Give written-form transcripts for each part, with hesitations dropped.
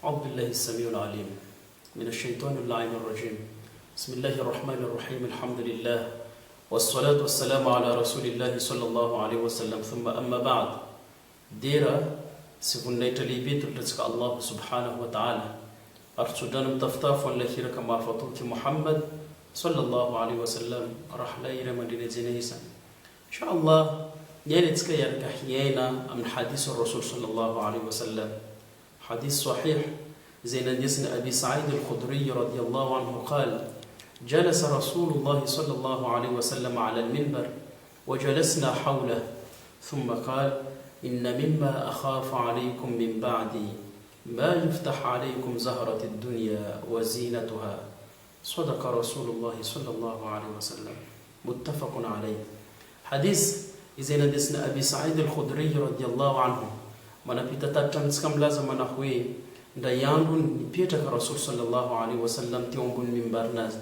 أعوذ بالله السميع العليم من الشيطان اللعين الرجيم بسم الله الرحمن الرحيم الحمد لله والصلاة والسلام على رسول الله صلى الله عليه وسلم ثم أما بعد Dera sy voninahitra lehibe tolotratsika Allah subhanahu wa ta'ala ary tsodrano mitafotafo an'ilay hiraka mahafatoky Muhammad sallallahu alaihi wa sallam rahalahy ray aman-dreny hajaina isany Insha Allah niaina antsika hiaraka hiaina amin'ny hadith Rasoul sallallahu alaihi wa sallam hadith sahih izay nandesin'i Abi Sa'id al-Khudri radiyallahu anhu qal jalasa Rasulullah sallallahu alaihi wa sallam ala al-minbar wa jalasna hawlah thumma qal inna mimma akhafu alaykum min ba'di ma yuftah alaykum zahrat ad-dunya wa zinatuha Sadaqa Rasulullahi sallallahu alaihi wasallam. Muttafaqun alayh. Hadith izay nandesin'i Abi Sa'id al-Khudri radiyallahu anhu, manapita tatitra amintsika milaza manao hoe, Indray andro nipetraka Rasoul sallallahu alaihi wasallam teo ambony mimbarinazy.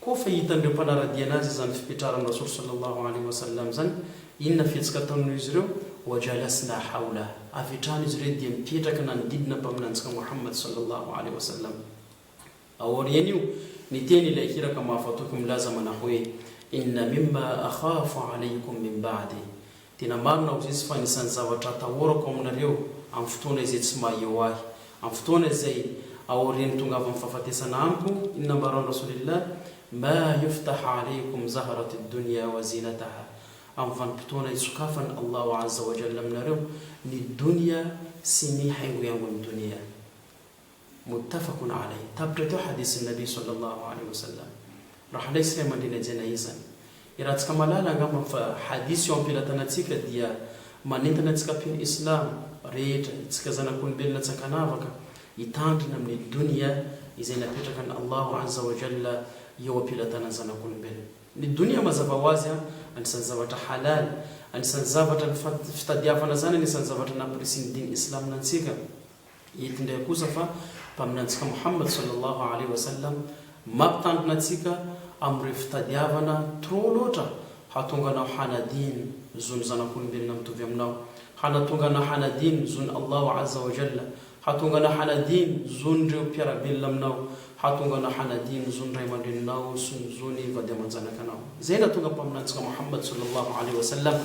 Koa fa hitan'ireo mpanaradia anazy izany fipetraran'i Rasoul sallallahu alaihi wasallam izany, inona fihetsika ataon'izy ireo? Wa jalasna hawlah. Avy hatrany izy ireo dia mipetraka nanodidina Mpaminanintsika Muhammad sallallahu alaihi wasallam. Aorian'io, niteny ilay iraka mahafatoky milaza manao hoe, Inna mimma akhafu alaykum min ba'di, Tena marina hozy izy fa anisan'ny zavatra atahorako aminareo amin'ny fotoana izay tsy maha eo ahy, amin'ny fotoana izay aorian'ny tongavan'ny fahafatesana amiko, inona ambaran'i Rasoulillah, Ma yuftah alaykum zaharat ad-dunya wa zinataha, amin'ny vanim-potoana hisokafan'i Allahu azza wa jalla aminareo ny donia sy ny haingohaingon'ny donia. Muttafaqun alayh. Tapitra teo hadithin'ny Nabi sallallahu alayhi wa sallam. Rahalahy sy ray aman-dreny hajaina izany. Iarahantsika mahalala angamba fa hadith eo am-pelatanantsika dia manentana antsika mpino islam rehetra, itsika zanak'olombelona tsy ankanavaka, hitandrina amin'ny donia izay napetrakan'i Allahu azza wa jalla eo am-pelatanan'ny zanak'olombelona. Ny donia mazava ho azy anisan'ny zavatra halal, anisan'ny zavatra ny fitadiavana izany anisan'ny zavatra nampirisihin'ny diny islam antsika. Eto indray kosa fa Mpaminanintsika Muhammad sallallahu alaihi wa sallam mampitandrina antsika amin'ireo fitadiavana trop loatra hahatonga anao hanadino zon'ny zanak'olombelona mitovy aminao, hanatonga anao hanadino zon'i Allahu azza wa jalla, hahatonga anao hanadino zon'ireo mpiara-belona aminao, hahatonga anao hanadino zon'ny ray aman-dreninao sy ny zon'ny vady aman-janakanao. Izay nahatonga Mpaminanintsika Muhammad sallallahu alaihi wa sallam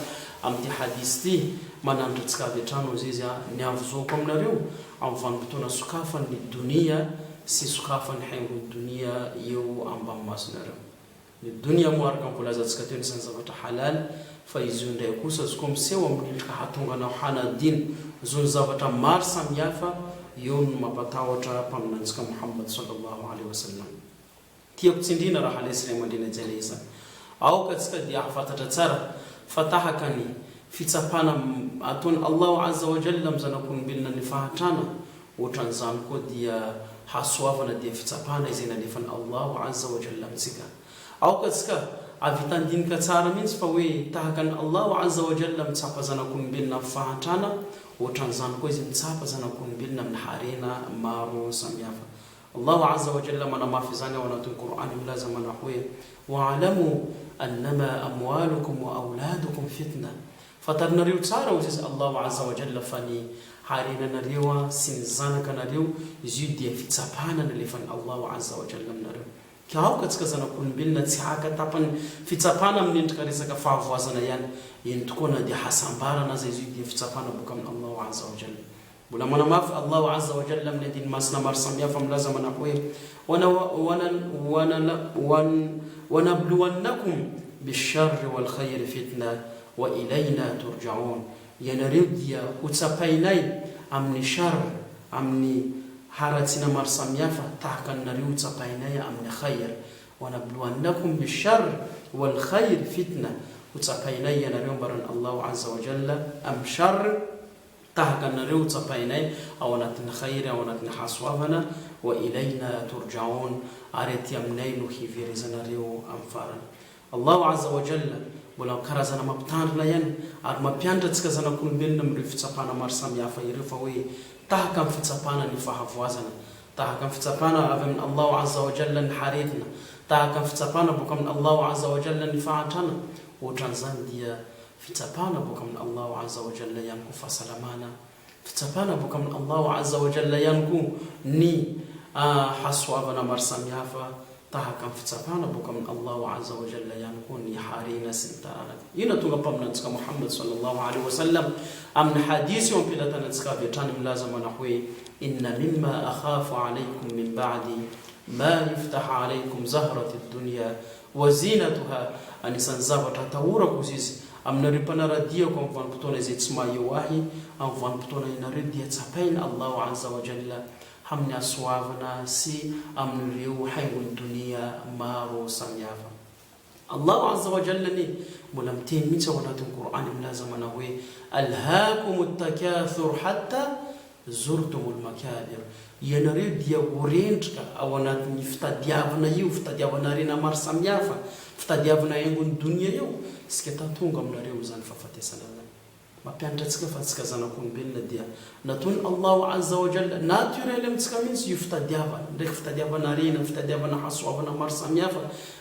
amin'ity hadith ity mananatra antsika avy hatrany hozy izy, Ny havozoako aminareo amin'ny vanim-potoana sokafan'ny donia sy sokafan'ny haingon'ny donia eo ambany masonareo. Ny donia moa araka ny voalazantsika teo anisan'ny zavatra halal fa izy io indray kosa azy koa miseho amin'ny endrika hahatonga anao hanadino zon'ny zavatra maro samihafa eo no mampatahotra Mpaminanintsika Muhammad sallallahu alaihi wasallam. Tiako tsindriana raha lesy ray aman-dreny hajaina izany. Aoka tsika dia hahafantatra tsara fa tahaka ny fitsapana ataon'i Allahu Azza wa Jalla amin'ny zanak'olombelona ny fahantrana, ohatran'izany koa dia hasoavana dia fitsapana izay nalefan'i Allahu Azza wa Jalla amintsika. Aoka tsika hahavita handinika tsara mihitsy fa hoe tahaka an'i Allahu Azza wa Jalla mitsapa zanak'olombelona amin'ny fahantrana, ohatran'izany koa izy mitsapa zanak'olombelona amin'ny harena maro samihafa. Allahu Azza wa Jalla manamafy izany ao anatin'ny Kor'any milaza manao hoe, Wa'alamu annama amwalukum wa awladukum fitna, Fantarinareo tsara hoy izy Allahu Azza wa Jalla fa ny harenanareo sy ny zanakanareo izy io dia fitsapana nalefan'i Allahu Azza wa Jalla aminareo. Ka aoka antsika zanak'olombelona tsy haka tapany fitsapana amin'ny endrika resaka fahavoazana ihany, eny tokoa na dia hasambarana aza izy io dia fitsapana boaka amin'i Allahu Azza wa Jalla. Mbola manamafy Allahu Azza wa Jalla amin'ny andininy masina maro samihafa milaza manao hoe, Wa nabluwannakum bisharri wal khayri fitna wa ilayna turja'oun, Ianareo dia ho tsapainay amin'ny sharr, amin'ny haratsiana maro samihafa, tahaka anareo ho tsapainay amin'ny khayr. Wa nabluwannakum bisharr wal khayri fitna, Ho tsapainay ianareo ambaran'i Allahu Azza wa Jalla amin'ny sharr, Tahaka anareo ho tsapainay ao anatin'ny khayr, ao anatin'ny hasoavana, wa ilayna turja'oun, ary aty aminay no hiverezanareo amin'ny farany. Allahu Azza wa Jalla mbola karazana mampitandrina ihany ary mampianatra antsika zanak'olombelona amin'ireo fitsapana maro samihafa ireo fa hoe tahaka ny fitsapana ny fahavoazana, tahaka ny fitsapana avy amin'i Allahu Azza wa Jalla ny haretina, tahaka ny fitsapana boaka amin'i Allahu Azza wa Jalla ny fahantrana, ohatran'izany dia Fitsapana boaka amin'i Allahu Azza wa Jalla ihany koa fahasalamana. Fitsapana boaka amin'i Allahu Azza wa Jalla ihany koa ny hasoavana maro samihafa tahaka ny fitsapana boaka amin'i Allahu Azza wa Jalla ihany koa ny harena sy ny taranaka. Io nahatonga Mpaminanintsika Mohamad Sallallahu Alaihi Wasallam amin'ny hadith eo am-pelatanantsika avy hatrany milaza manao hoe, Inna mimma akhafu alaykum min ba'di ma yuftah alaykum zahrati dunya wa zinatuha, anisan'ny zavatra atahorako hozy izy Aminareo mpanara-diako amin'ny vanim-potoana izay tsy maha eo ahy, amin'ny vanim-potoana ianareo dia tsapaina Allahu Azza wa Jalla amin'ny hasoavana sy amin'ireo haingon'ny donia maro samihafa. Allahu Azza wa Jalla anie mbola miteny mihitsy ao anatin'ny Kor'any milaza manao hoe, Alhaakumut takathur hatta Zurtumul makabir, ianareo dia ho rendrika ao anatin'ny fitadiavana io, fitadiavana harena maro samihafa, fitadiavana haingon'ny donia io, isika ta tonga aminareo izany fahafatesana izany. Mampianatra antsika fa antsika zanak'olombelona dia nataon'i Allahu Azza wa Jalla naturel amintsika mihitsy io fitadiavana, ndraiky fitadiavana harena, fitadiavana hasoavana maro samihafa,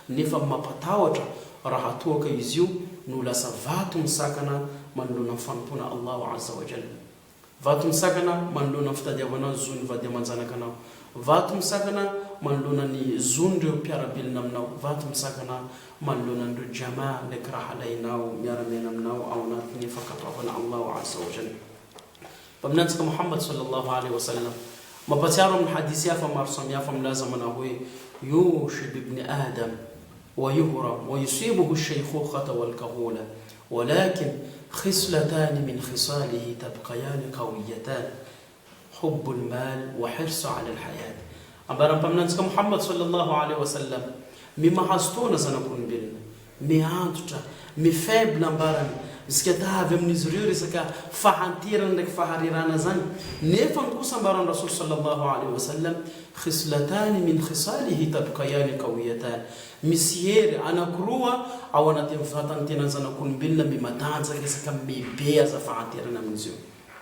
nefa mampatahotra raha toa ka izy io no lasa vato misakana manoloana ny fanompoana Allahu Azza wa Jalla. Vato misakana manoloana ny fitadiavana ny zon'ny vady aman-janakanao. Vato misakana manoloana ny zon'ireo mpiara-belona aminao. Vato misakana manoloana an'ireo Jamaa ndraiky rahalahinao miara-miaina aminao ao anatin'ny fankatoavana Allahu Azza wa Jalla. Mpaminantsika Muhammad sallallahu alaihi wa sallam mampatsiaro amin'ny hadisy hafa maro samihafa milaza manao hoe, Yushib ibn Adam wa yuhram wa yusibuhu ash-shaykhukhata wal-kahula Walakin khislatani min khisalihi tabqayani qawiyatan, hubbul mal wa hirsu ala al-hayat. Ambaran'ny Mpaminanintsika Muhammad sallallahu alaihi wa sallam, Mi mahazo taona zanak'olombelona, mi antitra, mi faible ambarany, isika ta avy amin'izy ireo resaka fahanterana ndraiky faharerahana zany, nefany kosa ambaran'ny Rasoly sallallahu alaihi wa sallam, khislatani min khisalihi tabqayani qawiyatan, Misy hery anakiroa ao anatin'ny vatan'ny tenan'ny zanak'olombelona mimatanjaka isaka mibe aza fahanterana amin'izy io.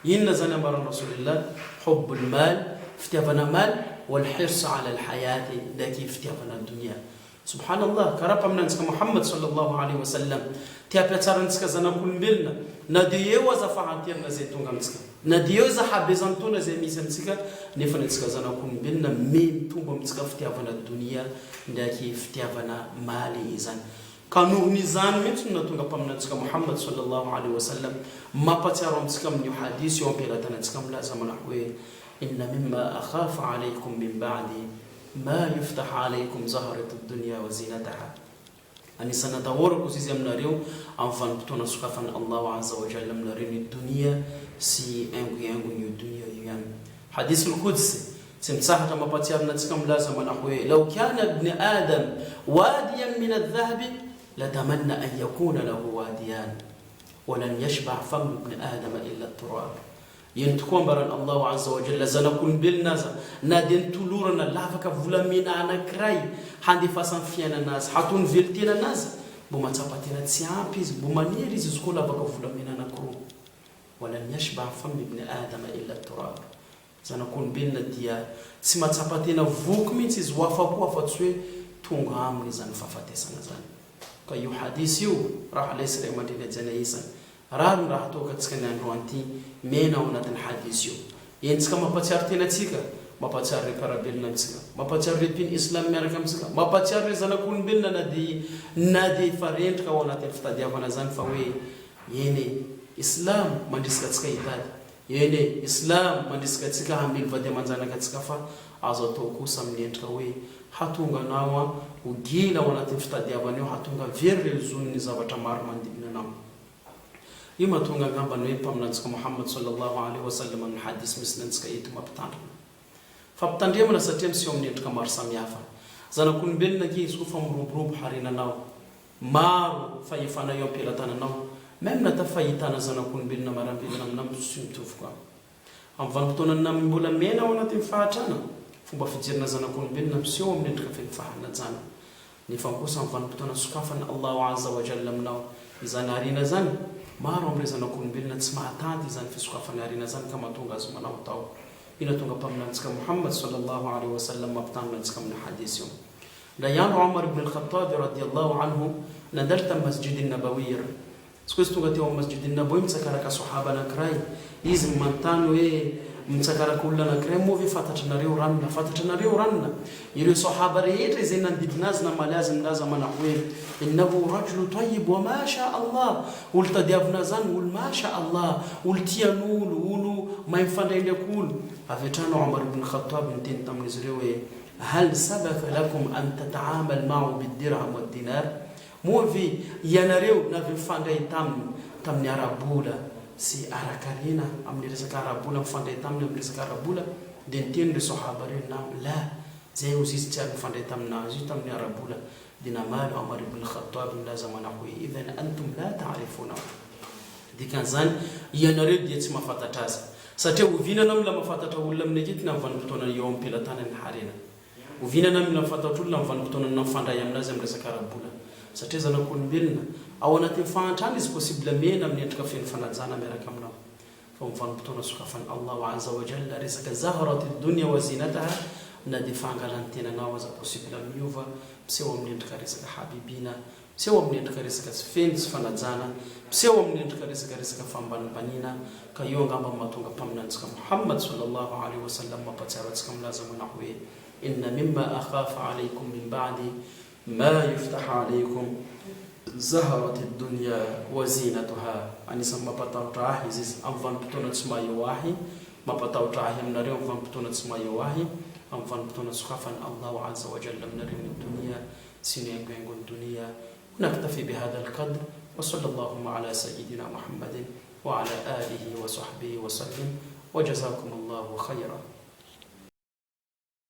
Inona izany ambaran'i Rasoulillah? Hubbul mal, fitiavana mal, wal hirs ala al hayati, ndraiky fitiavana donia. Subhanallah, karaha Mpaminanintsika Muhammad sallallahu alaihi wasallam, te hampiatsara antsika zanak'olombelona na dia eo aza fahanterana izay tonga amintsika. Na dia eo aza habezan-taona izay misy amintsika, nefa ny antsika zanak'olombelona me mitombo amintsika fitiavana donia ndraiky fitiavana maly izany. Ka nohon' izany mihitsy no nahatonga Mpaminantsika Mohamad sallallahu alaihi wa sallam mampatsiaro amintsika amin'io hadith io am-pelatanantsika milaza manao hoe, Inna mimma akhafu alaykum min ba'di ma yuftah alaykum zaharat ad-dunya wa zinataha. Anisan'ny atahorako hozy izy aminareo amin'ny vanim-potoana sokafan'i Allahu Azza wa Jalla aminareo ny donia sy haingohaingon'io donia io ihany. Hadith al-Qudsi, Tsy mitsahatra mampatsiarina antsika milaza manao hoe, Law kana ibn Adam wadiyan min al-dhahabi latamanna an yakuna lahu wadiyan wa lan yashba' famu ibn Adam illa at-turab. Eny tokoa ambaran'i Allahu Azza wa Jalla, zanak'olombelona aza na dia notolorana lavaka volamena anankiray handefasany fiainana azy, hataony velon-tenana azy, mbo mahatsapa tena tsy ampy izy, mbo maniry izy izy koa lavaka volamena anankiroa. Walan yashba' famu ibn Adam illa at-turab. Zanak'olombelona dia tsy mahatsapa tena voky mihitsy izy ho afa-po afa-tsy hoe tonga aminy izany fahafatesana izany. Ka io hadith io raha ilay sy ray aman-dreny hajaina isany, rariny raha toa ka tsika ny androany ity miaina ao anatin'ny hadith io. Entsika mampatsiaro tena antsika, mampatsiaro ireo mpiara-belona amintsika, mampatsiaro ireo mpino islam miaraka amintsika, mampatsiaro ireo zanak'olombelona na dia na dia efa rendrika ao anatin'ny fitadiavana izany fa hoe eny e, islam mandrisika antsika hitady, Eny e, Islam mandrisika antsika hamely vady aman-janaka antsika fa azo atao kosa amin'ny endrika hoe hatonga anao an ho gila ao anatin'ny fitadiavana io hatonga very ireo zon'ny zavatra maro manodidina anao. Io mahatonga angamba ny hoe Mpaminantsika Mohamad sallallahu alaihi wa sallam amin'ny hadith misy ny antsika eto mampitandrina. Fampitandremana satria miseho amin'ny endrika maro samihafa. Zanak'olombelona ange izy koa fa miroborobo harenanao. Maro fahefana eo am-pelatananao, même na ta fahitana zanak'olombelona marambelona aminao tsy mitovy koa. Amin'ny vanim-potoanan'ny naminy mbola miaina ao anatin'ny fahatrana, fomba fijerina zanak'olombelona miseho amin'ny endrika feno fahanajana. Nefa kosa amin'ny vanim-potoana sokafan'i Allahu Azza wa Jalla aminao izany harena izany, maro amin'ireo zanak'olombelona tsy mahatanty izany fisokafana harena izany ka mahatonga azy manaotao. Io nahatonga Mpaminanintsika Muhammad sallallahu alaihi wa sallam mampitandrina antsika amin'ny hadith io. Indray andro Omar ibn al-Khattab radiyallahu anhu nandalo tamin'ny Masjid an-Nabawiyr. Tsy koa izy tonga teo amin'ny Masjid an-Nabawi mitsakaraka Sohaba anankiray, izy manontany hoe, Mitsakaraka olona anankiray moa ve fantatranareo ranona? Fantatranareo ranona? Ireo Sohaba rehetra izay nanodidina azy namaly azy nilaza manao hoe, Innahu rajulu tayyib wa ma sha Allah, olo tadiavina zany, olo ma sha Allah, olo tian'olo, olo mahay mifandray ndraiky olo. Avy hatrany Omar ibn Khattab niteny tamin'izy ireo hoe, Hal sabaka lakum an tata'amal ma'ahu bid-dirham wad-dinar? Moa ve ianareo navy nifandray taminy tamin'ny ara-bola sy ara-karena, amin'ny resaka ara-bola, nifandray taminy amin'ny resaka ara-bola? Dia niteny ireo Sahaba ireo, Naam, la, izay hozy izy tsy ary nifandray tamin'azy io tamin'ny ara-bola. Dia namaly Omar ibn Khattab nilaza manao hoe, Idhan antum la ta'rifunahu. Dikan'izany, ianareo dia tsy mahafantatra azy. Satria oviana ianao mila mahafantatra olona amin'ny ankehitriny amin'ny vanim-potoana eo am-pelatanany ny harena? Oviana na mila mifantatr'olona amin'ny vanim-potoana na mifandray aminazy amin'ny resaka ara-bola. Satria zanak'olombelona, ao anatin'ny fahantrana izy possible mena amin'ny endrika feno fanajana miaraka aminao. Fa amin'ny vanim-potoana sokafan'i Allahu Azza wa Jalla resaka zahrati dunya wa zinataha na dia fahangalan'ny tenanao aza possible miova miseho amin'ny endrika resaka habibiana Miseho amin'ny endrika resaka tsy feno tsy fanajana, miseho amin'ny endrika resaka resaka fambanimbaniana, ka io angamba no mahatonga Mpaminanintsika Muhammad sallallahu alaihi wa sallam mampatsiaro antsika milaza manao hoe, Inna mimma akhafu alaykum min ba'di ma yuftahu alaykum zaharat ad-dunya wa zinatuha, Anisan'ny mampatahotra ahy izy izy amin'ny vanim-potoana tsy maha eo ahy, mampatahotra ahy aminareo amin'ny vanim-potoana tsy maha eo ahy, amin'ny vanim-potoana sokafan'i Allahu azza wa jalla aminareo ny donia sy ny haingohaingon'ny donia ونكتفي بهذا القدر وصلى اللهم على سيدنا محمد وعلى آله وصحبه وسلم وجزاكم الله خيرا.